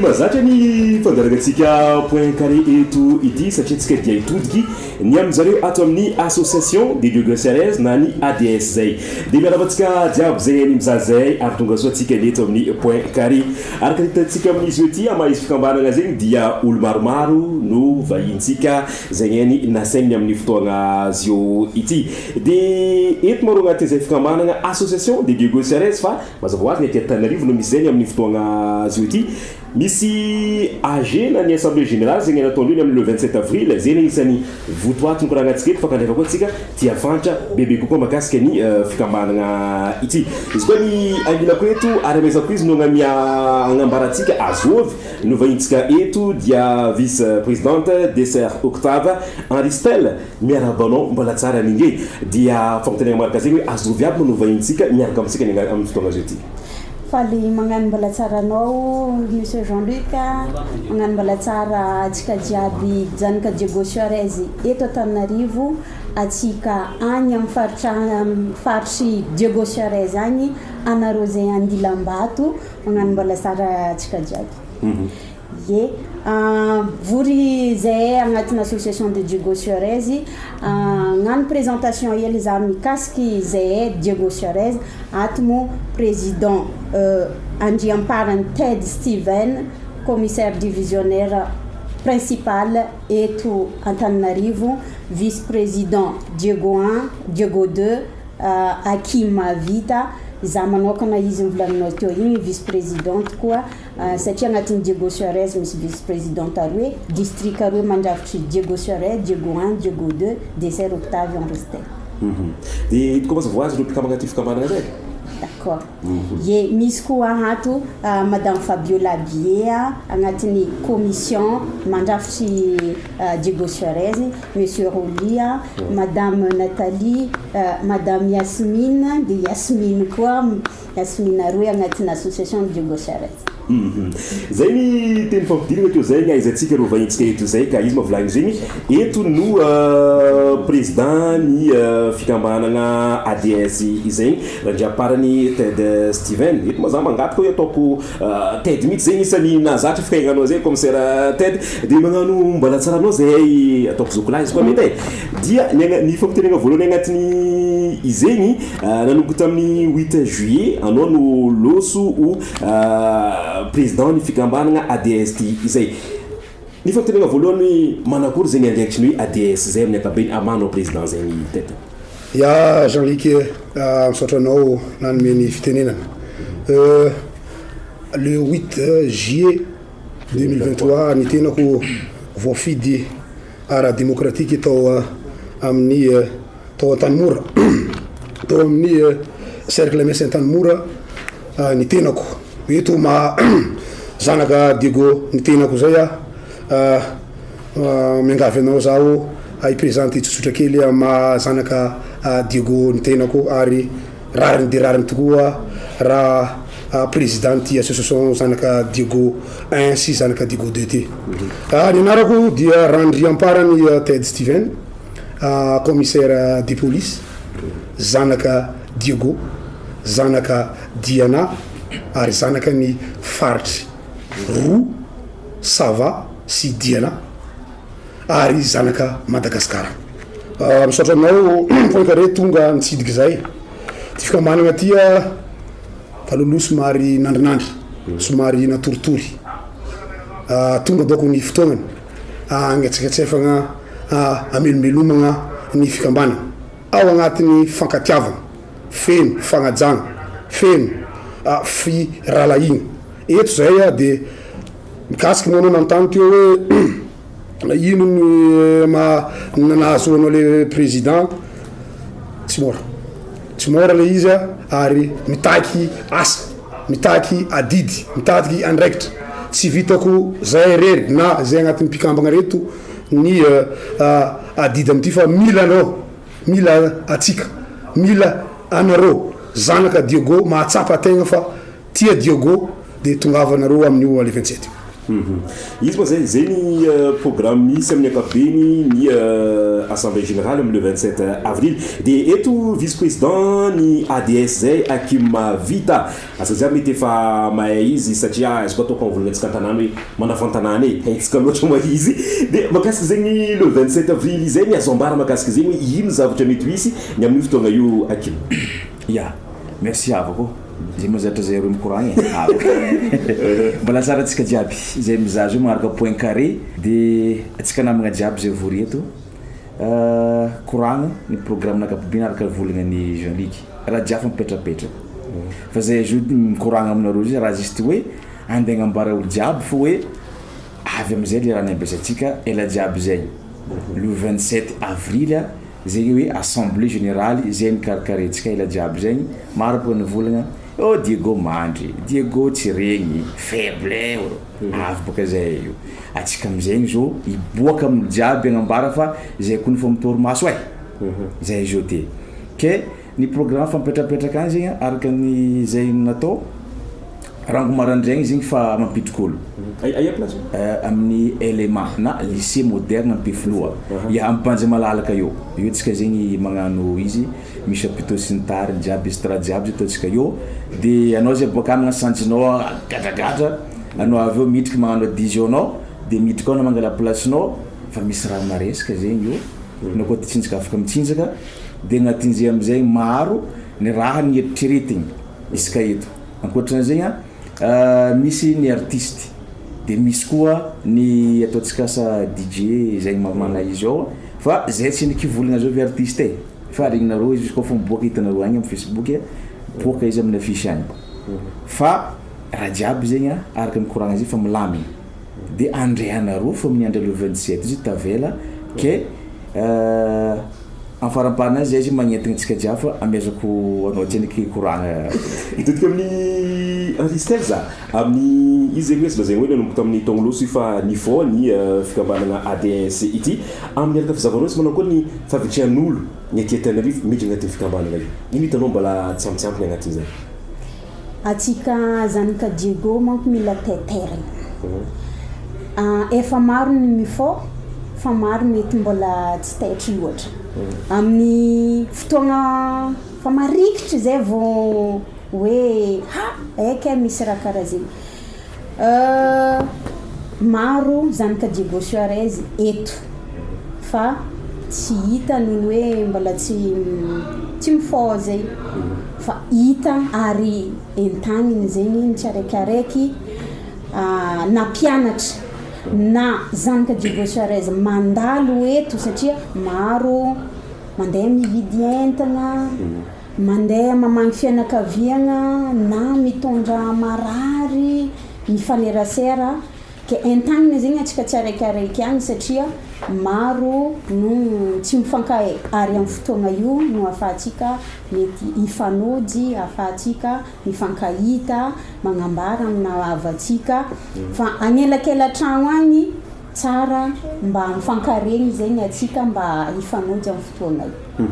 mahazatra ny fandaharantsika Point Carré eto ity satria tsika dia hitodiky ny amin'zareo ato amin'ny Association des Diego Suarez na ny ADS zay. Dia miarahaba antsika jiaby zay any mizaha zay ary tonga soa antsika ny eto amin'ny Point Carré. Araka ny hitantsika amin'izy io ity maha izy fikambanana zegny dia olo maromaro no vahintsika zay any nasaigny amin'ny fotoagna azy io ity. Dia eto maro agnatin'izay fikambanana Association des Diego Suarez fa mazava ho azy ny aty Antananarivo no misy zegny amin'ny fotoagna azy io ity. Misy AG na ny Assemblée Générale zegny nataondreo ny amin'ny le 27 avril, zegny agnisan'ny votoaty nokoragnantsika eto fa kandrefa koa antsika tia fantatra bebe kokoa mahakasika ny fikambanana ity. Izy koa ny angilako eto ary amezako izy no agnamia agnambarantsika azovy no vahintsika eto dia vice présidente Dessert Octave Henri Stella, miarahaba anao mbola tsara ninge. Dia fagnotaniana maraka zegny hoe azovy aby no vahintsika miaraka amintsika ny amin'ny fotoagna azy ity. Faly magnano mbola tsara anao, Monsieur Jean-Luc, magnano mbola tsara atsika jiaby janaka Diego Suarez eto Antananarivo, atsika agny amin'ny faritra faritry Diego Suarez agny, anareo zay andilam-bato, magnano mbola tsara atsika jiaby. Ye, vory zahay agnatin'ny Association de Diego Suarez, hagnano présentation hely za mikasiky zahay Diego Suarez, ato moa président Andriamparany Ted Steven, commissaire divisionnaire principal eto Antananarivo, vice président Diego 1, Diego 2, Hakim Vita, za manokana izy nivolaninao teo igny vice présidente koa satria agnatin'ny Diego Suarez misy vice présidente aroe, district aroe mandrafitry Diego Suarez, Diego 1, Diego 2, Dessert Octave Henri. Dia eto koa mazava ho azy ireo mpikambana ty fikambanana zay. D'accord. Ye, misy koa ato Madame Fabiola Biea agnatin'ny commission mandrafitry Diego Suarez, Monsieur Rolia, Madame Nathalie, Madame Yasmine, de Yasmine koa, Yasmine aroe agnatin'ny association Diego Suarez. Zay ny teny fampidirana teo zay ny ahaizantsika ro vahintsika eto zay ka izy mavolagny zegny eto no président ny fikambanana ADS izay Randriamparany Ted Steven. Eto moa za mangataka hoe ataoko Ted mihitsy zegny isany nahazatra fikainanao zay, commissaire Ted, de magnano mbola tsara anao zay ataoko zokolahy izy koa mety e. Dia ny fampitenena voalohany agnatin'ny izegny nanomboka tamin'ny 8 juillet anao no loso ho président ny fikambanana ADS ty izay. Ny fampitenena voalohany, manakory zegny andraikitry ny hoe ADS zay amin'ny ankapobeny amanao président zegny, Ted? Ya, Jean-Luc, misaotra anao nanome ny fitenenana. Le 8 juillet 2023 ny tenako voafidy ara-démocratique tao amin'ny tao Antanimora, tao amin'ny cercle MS Antanimora ny tenako. Eto ma zanaka Diego ny tenako zay a miangavy anao zaho hiprésente tsotsotra kely ma zanaka Diego ny tenako ary rariny de rariny tokoa raha président ty association zanaka Diego 1 sy zanaka Diego 2 ty. Ny anarako dia Randriamparany Ted Steven, commissaire de police, zanaka Diego, zanaka Diana ary zanaka ny faritry roa, Sava sy Diana, ary zanaka Madagasikara. Misaotra anao Point Carré tonga nitsidiky zay ty fikambanana ty a taloloha somary nandrinandry, somary natoritory, tonga doko ny fotoagnany agnetsikatsefagna, amelombelomagna ny fikambanana ao agnatin'ny fankatiavana feno fagnajana feno firalahina eto zay a. De mikasiky moa anao nanontany teo hoe ino ny ma nahazoanao le président, tsy mora, tsy mora le izy a ary mitaky asa, mitaky adidy, mitaky andraikitra. Tsy vitako zay rery na zay agnatin'ny mpikambagna reto ny adidy amity fa mila anao, mila atsika, mila anareo zanaka Diego mahatsapa tegna fa tia Diego de tongavanareo amin'io le 27 io. Izy moa zay, zay ny programme misy amin'ny ankapobeny ny assemblée générale amin'ny le 27 avril. Dia eto vice président ny ADS zay Akim Vita. Asa jiaby mety efa mahay izy satria izy koa ataoko mivolagna antsika an-tanàna hoe manafo an-tanàna e, haintsika loatra moa izy. Dia mahakasika zegny le 27 avril izay ny azo ambara mahakasika zegny hoe ino zavatra mety ho hisy ny amin'io fotoagna io Akim. Ya, merci havako ô. Zay mahazatra zay roa mikoragna e, havako. Mbola tsara antsika jiaby izay mizaha zao magnaraka point carré de antsika namagna jiaby zay vory eto koragna ny programme ankapobeny araka ny volagna ny Jean Luc. Raha jiaby fa mipetrapetraka. Fa zay azo mikoragna aminareo zay raha juste hoe andeha agnambara olo jiaby fô hoe avy amizay le raha niambesantsika ela jiaby zay. Le 27 avril zegny hoe assemblée générale zay nikarakaraintsika ela jiaby zegny, maro boka nivolagna oh Diego mandry, Diego tsy regny, faible ôro, avy boka zay io. Atsika amizegny zao hiboaka amin'olo jiaby agnambara fa zay koa efa mitôrimaso e, zay zao ty. Ke ny programme fa mipetrapetraka agny zegny araka ny zay natao, rango maraindraigny zegny fa mampidriky olo. Aia place io? Amin'ny LMA na lycée moderne Ampefiloha. Ya amin'ny Banja Malalaka eo. Eo tsika zegny magnano izy, misy chapiteau sy ny tariny jiaby, estrade jiaby zay ataontsika eo. De anao zay boaka any magnano sanjinao gadragadra, anao avy eo midriky magnano addition-nao, de midriky ao anao mangala place-nao fa misy raha maresaka zegny eo. Anao koa te hitsinjaka afaka mitsinjaka. De agnatin'izay amizay maro ny raha nieritreretigny isaka eto. Ankoatran'izay misy ny artiste de misy koa ny ataontsika asa DJ zay mamana izy ao fa zay tsy nikivolagna zao ve artiste e fa regninareo izy koa fa miboaka hitanareo agny amin'ny facebook miboaka izy amin'ny affiche agny fa raha jiaby zegny araka ny koragna zay fa milamigny de andreanareo fa amin'ny andro le 27 izy tavela ke Amin'ny faramparany any zay izy magnentana antsika jiaby fa amezako anao aty ndraiky koragna. Hitodika amin'ny Henri Stelz, amin'ny izy zegny hoe azo lazaigna hoe nanomboka tamin'ny taogno loso io fa nifoha ny fikambanana ADS ity. Amin'ny araka fizahavanao izy manao akory ny fahavitrihan'olo ny aty Antananarivo miditra agnatin'ny fikambanana io? Ino hitanao mbola tsy ampitsiampy ny agnatin'izay? Atsika zanaka Diego manko mila taitairina. Efa maro ny mifô fa maro mety mbola tsy taitry loatra. Amin'ny fotoagna fa marikitry zay vao hoe ha hay kay misy raha karaha zegny. Maro zanaka Diego Suarez eto fa tsy hita noho ny hoe mbola tsy tsy mifôha zay fa hita ary entaniny zegny ny tsiaraikiaraiky na mpianatra na zanaka Diego Suarez mandalo eto satria maro mandeha mividy entagna. Mandeha mamangy fianakaviagna na mitondra marary mifanerasera ke entagnina zegny antsika tsiaraikiaraiky agny satria maro no tsy mifankahay ary am fotoagna io no afahantsika mety hifanojy afahantsika mifankahita magnambara amina havantsika fa agnelakelatragno agny tsara mba mifankaregny zegny atsika mba hifanojy am fotoagna io.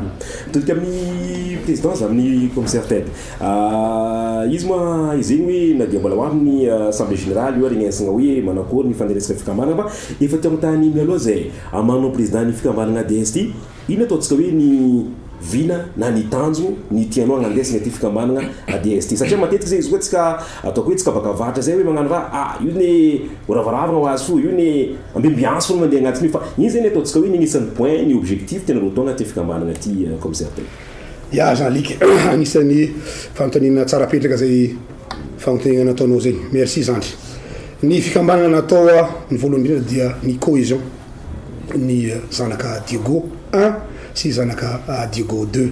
Mitodika amin'ny présidence amin'ny commissaire Ted. Izy moa izegny hoe na dia mbola ho avy ny assemblée générale io ary agnaisagna hoe manakory ny fandraisana fikambanana fa efa teo an-tany mialoha zay amanao président ny fikambanana ADS ty, ino ataontsika hoe ny vina na ny tanjogno ny tianao agnandesagna ty fikambanana ADS ty satria matetiky zay izy koa tsika ataoko hoe tsika baka avaratra zay hoe magnano raha ah io ne ho ravaravagna ho azy fo io ne Ambiambiance foana mandeha agnatin'io fa iny zany ataontsika hoe ny anisan'ny point ny objectif tena roa taona aty fikambanana aty commissaire teo. Ya Jean Luc, anisan'ny fanontaniana tsara petraka zay fanontaniana nataonao zay. Merci zandry. Ny fikambanana natao ny voalohany indrindra dia ny cohesion ny zanaka Diego un sy zanaka Diego deux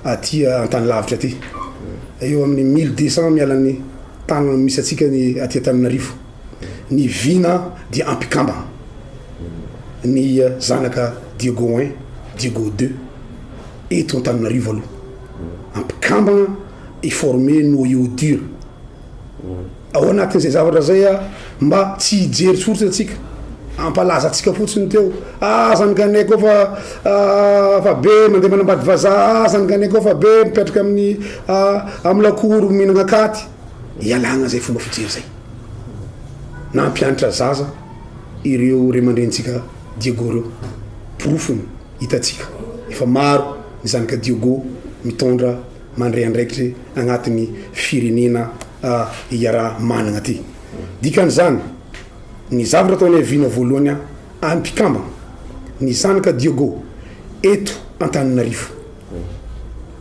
aty antany lavitra aty. Eo amin'ny 1200 miala ny tanana misy antsika ny aty Antananarivo. Ny vina dia ampikambana ny zanaka Diego un, Diego deux eto Antananarivo aloha. Ampikambana hi-former noyau dur. Ao anatin'izay zavatra zay a, mba tsy hijery fotsiny antsika, hampalaza antsika fotsiny teo, ah zanakanay koa fa fa be mandeha manambady vazaha, ah zanakanay koa fa be mipetraka amin'ny amin'ny lakoro mihinagna katy. Ialagna zay fomba fijery zay. Nampianatra zaza ireo ray aman-drenintsika Diego ireo. Porofony hitantsika efa maro ny zanaka Diego mitondra mandray andraikitry agnatin'ny firenena iaraha-managna ty. Dikan'izany, ny zavatra ataonay vina voalohany ampikambagna ny zanaka Diego eto Antananarivo.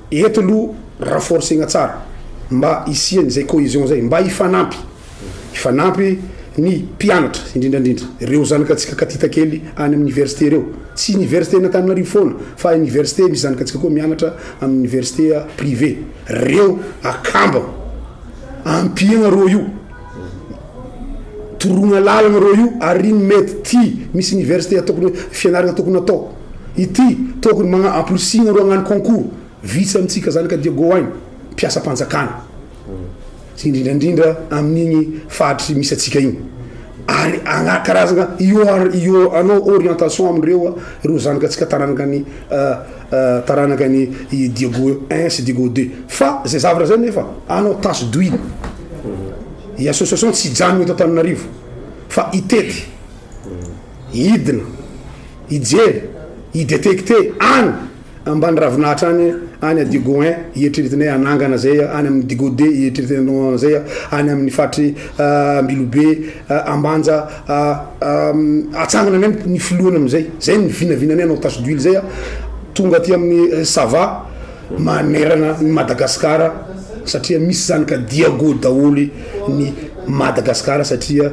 Eto aloha renforcer-gna tsara mba hisian'izay cohesion zay, mba hifanampy. Hifanampy ny mpianatra indrindra indrindra ireo zanakatsika katita kely any amin'ny université ireo. Tsy université an'Antananarivo foana fa université misy zanakatsika koa mianatra amin'ny université privé. Reo akambana, ampiagna reo io, toroagna lalagna reo io ary iny mety ty misy université tokony fianaragna tokony atao. Ity tokony magna amporisihigna reo hagnano concours. Vitsy amintsika zanaka Diego agny mpiasam-panjakana. Indrindra indrindra amin'igny faritry misy antsika igny ary agna karazagna io io anao orientation amindreo ireo zanakatsika taranaka ny taranaka ny i Diego un sy Diego deux fa zay zavatra zay nefa anao tache d'huile i association tsy hijanona eto Antananarivo fa hitety hidina hijery hi-detecter any Ambany ravinahitra any, any à Diego un, ieritreretinay hanangana zay, any amin'ny Diego deux, ieritreretinay hanao an'izay, any amin'ny faritry Ambilobe, Ambanja, atsangana any ny filohany amin'izay, zay ny vinavinanay hanao tache d'huile zay, tonga aty amin'ny Sava, manerana ny Madagascar, satria misy zanaka Diego daholo ny Madagascar, satria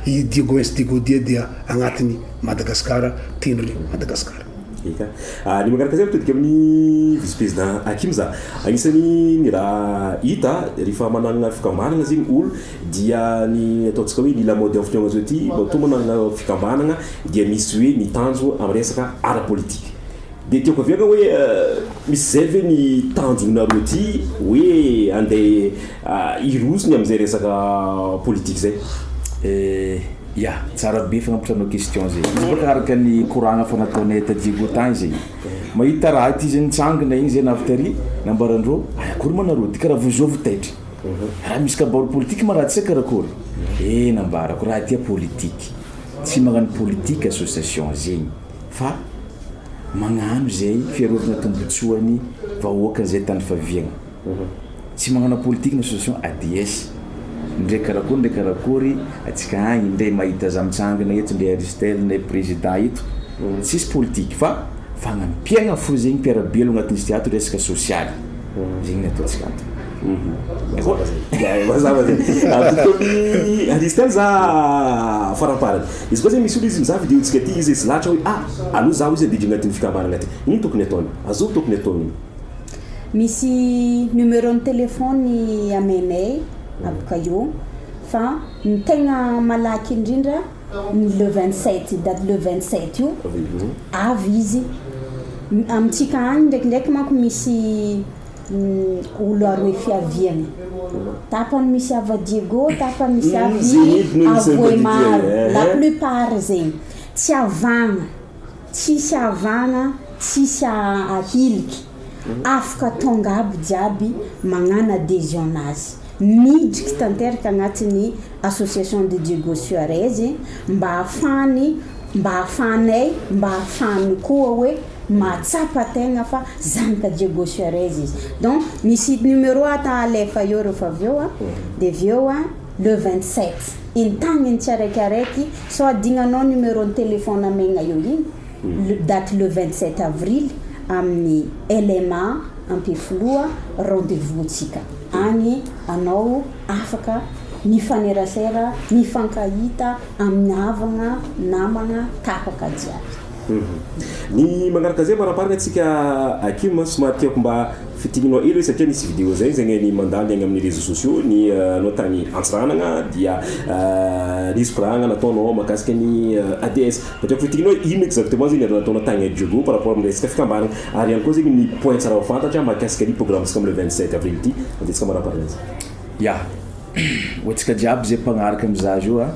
i Diego un sy Diego deux dia agnatin'ny Madagascar, tendrony Madagascar. Eka. Ny manaraka izay mitodika amin'ny vice président Hakim za. Agnisan'ny ny raha hita rehefa managna fikambanagna zegny olo dia ny ataontsika hoe ny lamaody amin'ny fotoagna zao ty matoa managna fikambanagna dia misy hoe ny tanjo amin'ny resaka ara-politika. Dia tiako averina hoe misy zay ve ny tanjonareo ty hoe andeha hiroso ny amin'izay resaka politika zay? Ya, tsara be fagnampitrahanao question zay. Izy bôka araka ny koragna efa nataonay ta Diego tagny zay. Mahita raha ty zay nitsangana igny zay navy tary, nambarandreo, ay akory ma nareo ty karaha vozovy taitry. Raha misy kabaro politique ma raha ty sa karakory? Eh nambarako raha ty politique. Tsy magnano politique association zegny fa magnano zay fiarovagna tombotsoan'ny vahoaka zay tany faviagna. Tsy magnano politique ny association ADS. Ndre karakory ndre karakory atsika agny ndre mahita za mitsangana eto ndre Aristel ndre président eto tsisy politique fa fagnampiagna fo zegny mpiarabelo agnatin'izy ty ato resaka sosialy zegny ny ataontsika ato. Mazava zay. Mazava zay. Tokony Aristel za faramparany. Izy koa zegny misy olo izy mizaha vidéo-tsika ty izy izy lahatra hoe ah alou zaho izy adidry agnatin'ny fikambanana ty. Ino tokony ataony? Azovy tokony ataony? Misy numéro ny téléphone amenay aboka eo fa ny tegna malaky indrindra ny le 27 date le 27 io avy izy amintsika agny ndraikindraiky manko misy olo aroe fiaviagna tapany misy avy à Diego tapany misy avy à Vohemar la plupart zegny tsy avagna tsisy avagna tsisy ahiliky afaka tonga aby jiaby magnano adhésion nazy midriky tanteraka agnatin'ny association de Diego Suarez mba ahafahany mba ahafahanay mba ahafahany koa hoe mahatsapa tegna fa zanaka Diego Suarez izy donc misy numéro ata alefa eo rehefa avy eo a de avy eo a le 27 entagniny tsy araikiaraiky so adignanao numéro ny téléphone amegna eo igny date le 27 avril amin'ny LMA Ampefiloha rendez-vous tsika agny anao afaka mifanerasera mifankahita amin'ny havagna namagna tapaka jiaby. Ny magnaraka zay maraparana atsika Hakim somary tiako mba fitigninao hely hoe satria nisy vidéo zay zegny ny mandalo agny amin'ny réseaux sociaux ny anao tagny Antsiranana dia nisy koragna nataonao mahakasika ny ADS fa tiako fitigninao hoe ino exactement zegny raha nataonao tagny Diego par rapport amin'ny resaka fikambanana ary ihany koa zegny ny point tsara ho fantatra mahakasika ny programme-tsika amin'ny le 27 avril ty andehantsika maraparana azy. Ya, ho antsika jiaby zay mpagnaraka mizaha io a,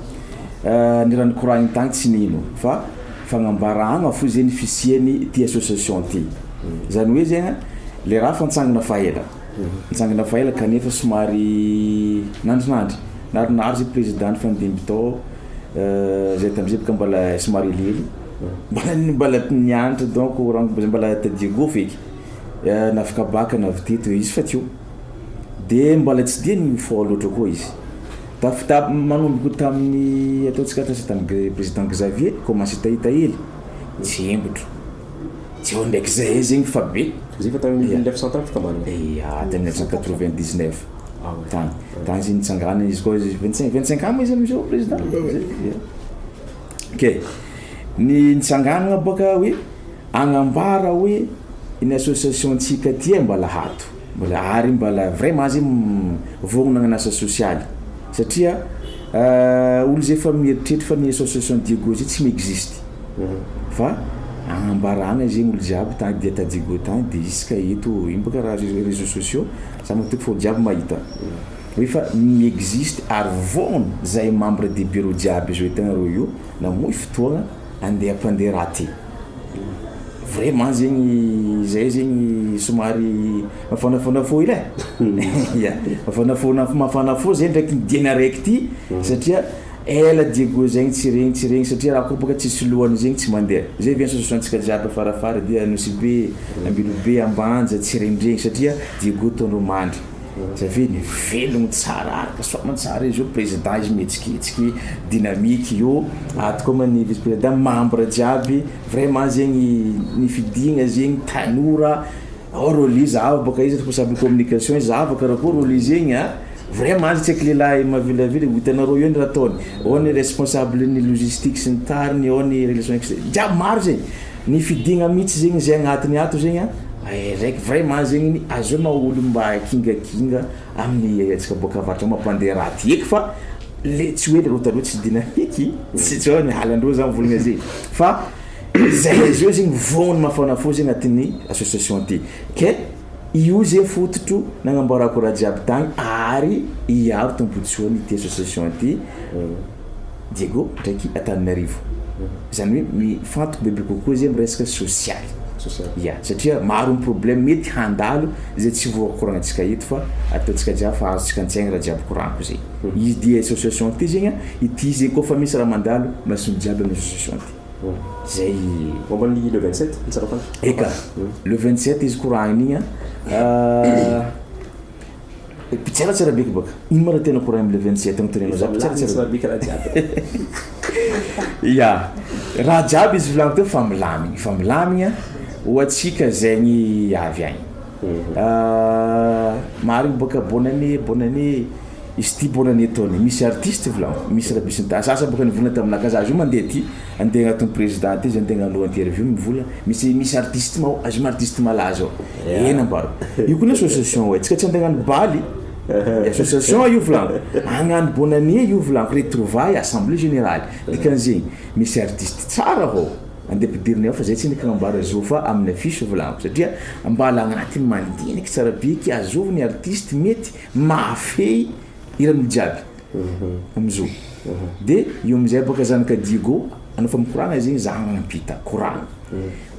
ny raha nikoragny tagny tsy nino fa fagnambaragna fo zegny fisiany ty association ty. Zany hoe zegny le raha fa nitsangana fa ela, nitsangana fa ela kanefa somary nandrinandry, narinary zay président nifandimby tao. Zay tam'zay bôka mbôla somary helihely, mbôla mbôla nianatra donc raha mbôla ta Diego feky. Nafaka bacc navy teto izy fa teo de mbôla tsy de nifôha loatra koa izy. Tafita manomboko tamin'ny ataontsika tasa tamin'ny président Xavier commencé tahita hely, tsembotro, tsy eo ndraiky zahay zegny fa be. Zay fa tamin'ny 1900 tany fikambanana? Ya, tamin'ny 1999 tagny, tagny izy nitsangana izy koa izy 25 25 ans moa izy amizao président. Ke ny nitsanganana bôka hoe agnambara hoe ny association-ntsika ty e mbôla ato, mbola ary mbola vraiment zegny vognona hagnano asa sosialy satria olo zay efa mieritreritra fa ny association Diego zay tsy mi-existe fa agnambarana zegny olo jiaby tagny dia ta Diego tagny de isaka eto ino bôka raha réseaux sociaux za matoky fa olo jiaby mahita hoe fa mi-existe ary vognona zahay membre de bureau jiaby zao hitanareo io namoy fotoagna andeha ampandeha raha ty. Vraiment zegny zay zegny somary mafanafana fô hely e, ia, mafana fô mafana fô zay ndraiky ny diany araiky ty satria ela Diego zegny tsy regny tsy regny satria raha koa bôka tsisy lohany zegny tsy mandeha. Zay ve association-ntsika jiaby afarafara dia Nosy Be, Ambilobe, Ambanja tsy rendregny satria Diego ataondreo mandry. Zay ve ny velogno tsara araka soamantsara izy io président izy mihetsiketsiky dynamique io ato koa ma ny vice président membre jiaby vraiment zegny ny fidigna zegny tanora ao Rolly zahava bôka izy responsable communication izy zahava karakory Rolly zegny a vraiment izy tsy haiko lehilahy mavilavila hitanareo eo ny raha ataony ao ny responsable ny logistique sy ny tariny ao ny relation extérieure jiaby maro zegny ny fidigna mihitsy zegny zay agnatiny ato zegny a raiky vraiment zegny azo ma olo mba kingakinga amin'ny antsika boaka avaratra mampandeha raha ty eky fa le tsy hoe le reo taloha tsy dynamique tsy tsy hoe mihalandreo za mivolagna zegny fa zay izy io zegny vognony mafana fo zegny agnatin'ny association ty ke io zegny fototro nagnamboarako raha jiaby tagny ary iaro tombotsoany ty association ty Diego ndraiky Antananarivo zany hoe mifantoko bebe kokoa zegny resaka sosialy ya satria maro ny problème mety handalo zay tsy voakoragnantsika eto fa ataontsika jiaby fa azontsika an-tsaigna raha jiaby koragniko zay izy di association ty zegny a ity zegny koa fa misy raha mandalo masony jiaby amin'ny association ty zay. Momba ny le 27 ny tsara fantatra. Eka, le 27 izy koragniny igny a mpitsara tsara beky baka ino ma raha tena koragny amy le 27 agnotanenao za mpitsara tsara tsara beky raha jiaby. Ya, raha jiaby izy volagno teo fa milamigny fa milamigna ho atsika zegny avy agny. Marigny bôka bonne année, bonne année izy ty, bonne année ataony misy artiste volagno misy raha bisy sasa bôka nivolagna taminaka za izy io mandeha ty andeha agnatin'ny président ty izy andeha hagnano interview mivola misy artiste ma azo artiste malaza ao ena ambaro io koa ny association hoe tsika tsy andeha hagnano baly association io volagno hagnano bonne année io volagno retrouvaille assemblée générale dikan'zegny misy artiste tsara avao andeha ampidirina ao fa zay tsy nikagnambara zo fa amin'ny affiche volagno satria mbala agnatiny mandiniky tsara beky azovy ny artiste mety mahafehy iran'olo jiaby amizao de io amizay bôka zanaka Diego anao fa mikoragna zegny za magnampita koragna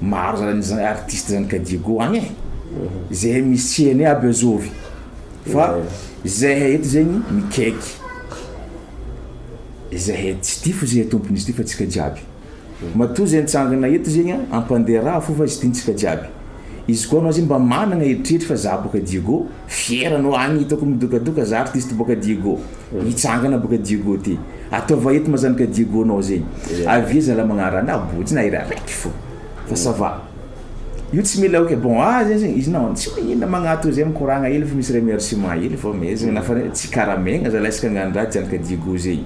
maro zany artiste zanaka Diego agny e zay misy tsy hainay aby azovy fa zahay eto zegny mikaiky zahay tsy ty fo zay tompony izy ty fa tsika jiaby matoa zay nitsangana eto zegny ampandeha raha fo fa izy ty ntsika jiaby izy koa anao zegny mba managna eritreritry fa za boka Diego fier anao agny hitako midokadoka za artiste boka Diego hitsangana boka Diego ty ataova eto mazanaka Diego anao zegny avia zala magnara na botsy na ira raiky fo fa ça va io tsy mila ok bon ah zay zegny izy non tsy magnino magnato zay mikoragna hely fa misy remerciement hely fa mezagna na fa tsy karamegna zala isaka hagnano raha janaka Diego zegny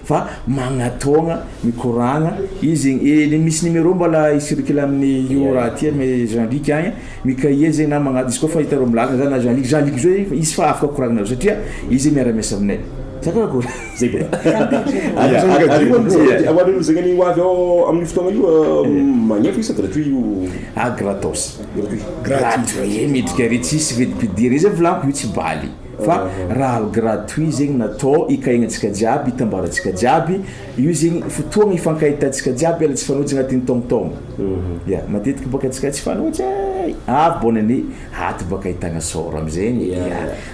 fa magnatôgna mikoragna izy zegny misy numéro mbola i-circule amin'ny io raha ty amy Jean-Luc agny mikahier zegny na magnato izy koa fa hitanareo milazana zany na Jean-Luc Jean-Luc zao izy fa afaka koragnanareo satria izy miara-miasa aminay sa karakory zay boka hoan'olo zegny ho avy ao amin'ny fotoagna io magnefa izy sa gratuit io? Ah, gratos. Gratuit. Gratuit midriky ary tsisy vidim-pidirana izy volaniko io tsy baly fa raha gratuit zegny natao ikaignatsika jiaby itambarantsika jiaby io zegny fotoagna ifankahitantsika jiaby ela tsy fanotsy agnatin'ny taognotaogno ya matetiky bôka antsika tsy fanotsy. Ay, avy bonne année, ato baka ahitagna sôro amizegny, ya,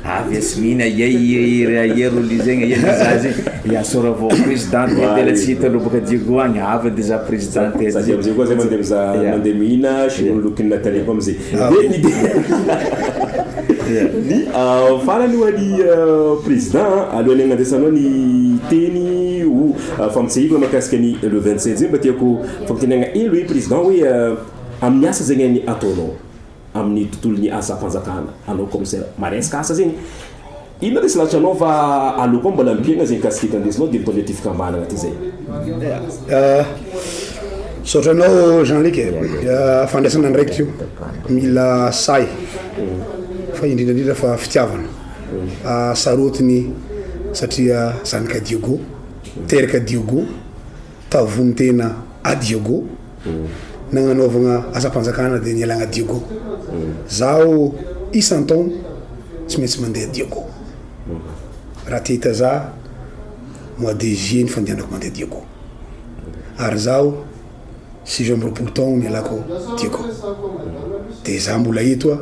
avy Yasmine, aia i aia Rolly zegny, aia Liza zegny, ya sôro avao présidente ela tsy hita aloha baka Diego agny, avy déjà présidente. Sady amizay koa zay mandeha mizaha, mandeha mihina sinoa lokin'i Nathalie koa amizay. De ny ny farany ho an'ny président, alohan'ny agnandraisanao ny teny ho fampitsiahivana mahakasika ny le 27 zay, mba tiako fampitenenana hely hoe président hoe amin'ny asa zegny ny ataonao amin'ny tontolon'ny asam-panjakana, anao commissaire maresaka asa zegny, inona resy lahatra anao fa aloha koa mbola ampiagna zegny casquette andesinao de mitondra ty fikambanana ty zay? Misaotra anao Jean Luc e, fandraisana andraikitra io, mila sahy fa indrindra indrindra fa fitiavana, sarotiny satria zanaka Diego, teraka Diego, tavon-tena a Diego, nagnanaovagna asam-panjakana dia nialagna Diego, zaho isan-taogno tsy maintsy mandeha Diego, raha te hahita za mois de juillet ny fandehanako mandeha Diego, ary zaho 29 taogno nialako Diego, de za mbola eto a,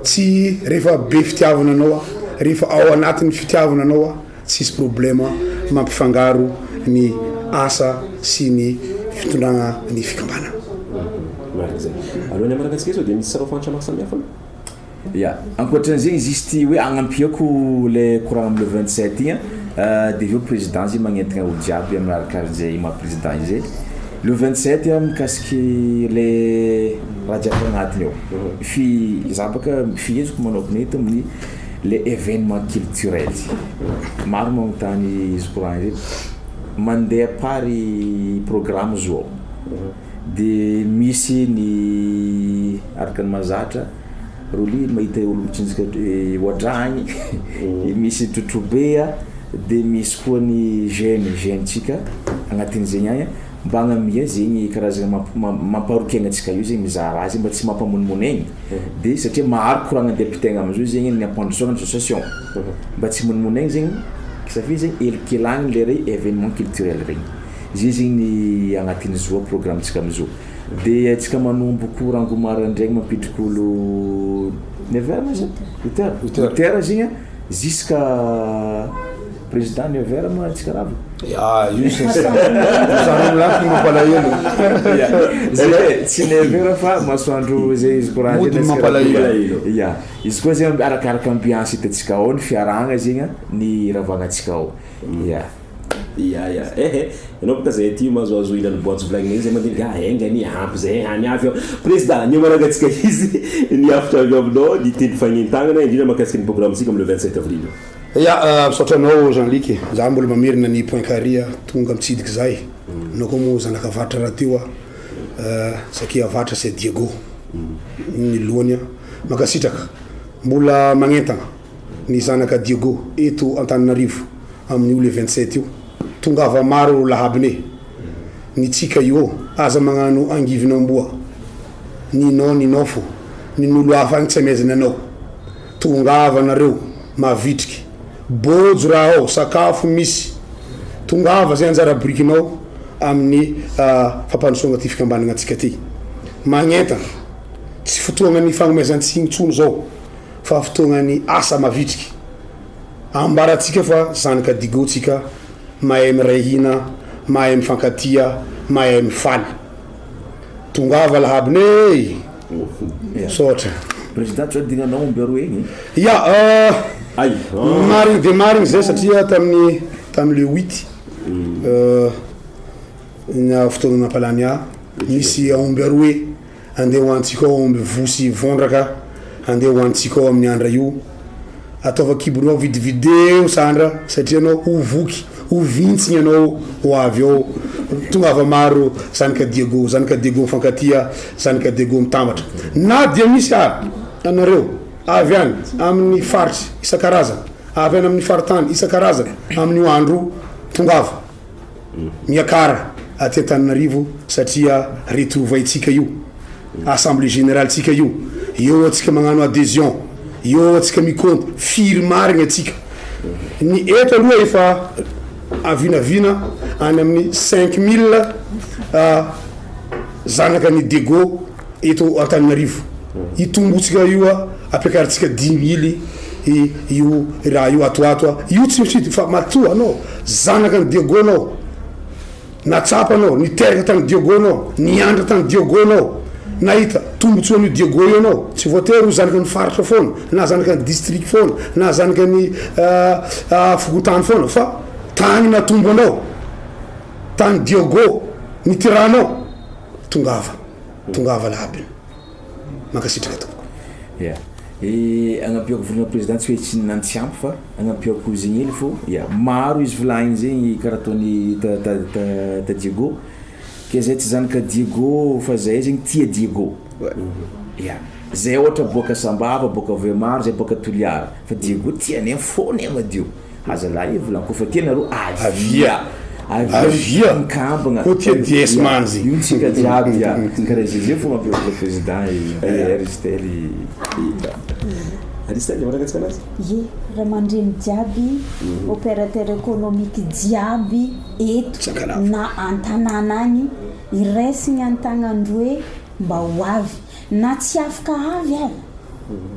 tsy rehefa be fitiavana anao a, rehefa ao anatin'ny fitiavana anao a, tsisy problème mampifangaro ny asa sy ny fitondragna ny fikambanana. Marina zay. Alohan'ny hamarana antsika sao dia misy sarao fantatra maro samihafa aloha? Ya, ankoatran'izegny juste hoe agnampiako le koragna am le 27 igny a, de aveo président zegny magnentagna olo jiaby amin'ny arakaran'izay maha président izy zay, le 27 mikasiky le raha jiaby agnatiny ao, fi- za bôka fiheziko manôkagna eto amin'ny le événement culturel, maro magnontany izy koragna zay, mandeha par programme zo ao, de misy ny araka ny mahazatra Rolly mahita olo mitsinjaka ohadraha agny, misy trotrobe a, de misy koa ny jeune jeune-tsika agnatin'izegny agny mba agnamia zegny karazagna mamparoky aignantsika io zegny mizaha raha zegny mba tsy mampamonomonegny de satria maro koragna andeha ampitaigna amizao zegny ny ampandrosoagna ny association mba tsy himonomonegny zegny satria zegny helikelanigny le re événement culturel regny zay zegny ny agnatin'ny zoa programme-tsika amizao. De antsika manomboko rango maraindraigny mampidriky olo neuf heures ma izy? Huit heures? Huit heures zegny a jusqu'à président neuf heures ma antsika rava? Ya io sary milafy mampalahelo. Ya zay tsy neuf heures fa masoandro zay izy koragna Mody mampalahelo. Ya izy koa zegny arakaraka ambiance hitantsika ao ny fiarahagna zegny a ny iravagnantsika ao ya. Ya ya eh eh ianao boka zay aty mahazoazo ilany boanjo volagnina iny zay mandinika ah enga anie ampy zay hany avy ao. Président ny amaragantsika izy ny hafatra avy aminao ny teny fagnentagnana indrindra mahakasika ny programme-ntsika amin'ny le 27 avril io. Ya misaotra anao Jean Luc e, za mbola mamerina ny point carré tonga mitsidiky zahay, anao koa moa zanaka avaratra rahateo a, sakia avaratra c'est Diego ny lohany a, mankasitraka mbola magnentagna ny zanaka Diego eto Antananarivo amin'io le 27 io, tongava maro lahabiny e, ny tsika io aza magnano angivin'amboa, ninao ninao fô, nin'olo hafa agny tsy amezany anao, tongava nareo mavitriky, bôjo raha ao, sakafo misy, tongava zay anjara birikinao amin'ny fampandrosoagna ty fikambanagna antsika ty, magnentana, tsy fotoagnan'ny fagnomezan-tsigny tsony zao fa fotoagnan'ny asa mavitriky. Ambarantsika fa zanaka Digo tsika, mahay miray hina, mahay mifankatia, mahay mifaly. Tongava lahabiny e! Misaotra. Président tsy adinanao omby aroa egny. Ya, marigny dia marigny zay satria tamin'ny tamin'ny le huit ny fotoagna nampalany ahy, nisy aomby aroe Andeha ho antsika ao aomby voa sy vondraka andeha ho antsika ao amin'ny andra io ataova kibonao vidivideo sandra satria anao ho voky ho vintsigny anao ho avy ao tongava maro zanika Diego zanika Diego mifankatia zanika Diego mitambatra na dia misy ary anareo avy any amin'ny faritry isan-karazany avy any amin'ny faritany isan-karazany amin'io andro io tongava Miakara aty Antananarivo satria retrouvaille-tsika io, assemblée générale-tsika io, eo atsika magnano adhesion, eo atsika mi-compte firy marigny atsika. Ny eto aloha efa avinavina any amin'ny 5000 zanaka ny Diego eto Antananarivo. Hitombotsika io a, ampiakarintsika 5000 io raha io ato ato a. Io tsy mifidy fa matoa anao zanaka ny Diego anao, nahatsapa anao, niteraka tany Diego anao, nianatra tany Diego anao, nahita tombotsoan'io Diego io anao, tsy voatery ho zanaky ny faritra foana, na zanaky ny district foana, na zanaky ny fokontany foana fa tany natombo anao, tany Diego niterahanao, tongava, tongava lahy. Mankasitraka tompoko. Ya. E agnampiako volagna président tsy hoe tsy na tsy ampy fa agnampiako zegny hely fô ya maro izy volagniny zegny karaha ataony ta ta ta ta Diego ke zay tsy zanaka Diego fa zahay zegny tia Diego. Ya. Zay ôhatra boaka Sambava, boaka Vohemar, zay boaka Toliara fa Diego tianay fônay madio. Azalahy e volagno kofa tia nareo avia avia mikambagna Koa tia DS manzy. Io tsika jiaby ya karaha zay zay fô mampiavaka président e Aristel Aristel manaraka antsika anazy. Ye, ray aman-dreny jiaby, opérateur économique jiaby eto na an-tanàna agny, iraisiny an-tagnandroe mba ho avy. Na tsy afaka avy aza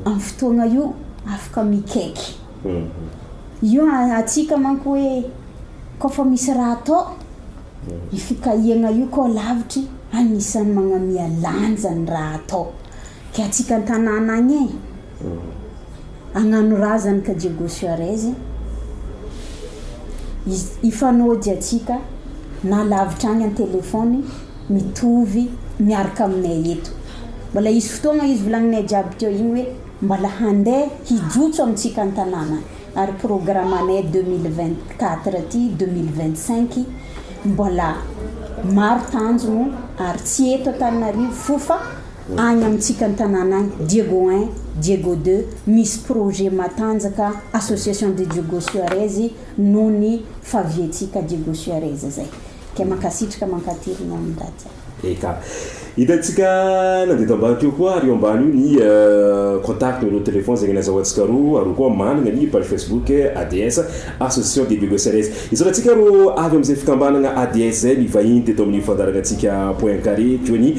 amin'ny fotoagna io, afaka mikaiky. Io antsika manko hoe kaofa misy raha atao, io fikahiagna io koa lavitry agnisan'ny magnamia lanja ny raha atao. Ke antsika an-tanàna agny e, hagnano razany ka Diego Suarez, hifanôjy antsika na lavitra agny an-telefaony mitovy miaraka aminay eto. Mbola hisy fotoagna izy volagninay jiaby teo igny hoe Mbola handeha hijotso amintsika an-tanàna ary programanay 2024 ty 2025 mbola maro tanjogno ary tsy eto Antananarivo fo fa agny amintsika an-tanàna agny Diego un, Diego deux misy projet matanjaka association de Diego Suarez noho ny faviantsika Diego Suarez zay. Ke mankasitraka mankateligny amin-draha jiaby. Eka. Hitantsika nandeha tao ambany teo koa ary eo ambany io ny contact numéro de téléphone zegny nazahoantsika roa ary koa managna ny page Facebook ADS Association des Diego Suarez. Isaorantsika ro avy amin'izay fikambanagna ADS zay nivahiny teto amin'ny fandaharanantsika Point Carré toy ny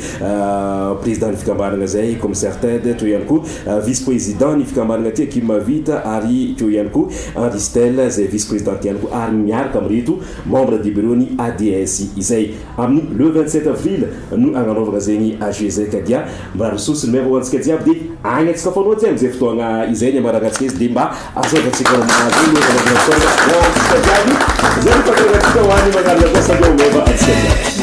président ny fikambanagna zay Commissaire Ted toy ihany koa vice président ny fikambanagna ty Akim Mahavita ary teo ihany koa Henri Stel zay vice président ihany koa ary miaraka amin'ireto membre du bureau ny ADS izay. Amin'ny le 27 avril no agnanaovagna zegny AG zay ka dia mirary soa sy ny meva ho antsika jiaby de agny antsika fanoatsy amizay fotoagna izay ny ambaragnatsika izy de mba azaovantsika mahazo ny fanaovagna fotoagna ho antsika jiaby zay ny fankalazatsika ho any magnaraka koa samby ho meva antsika jiaby.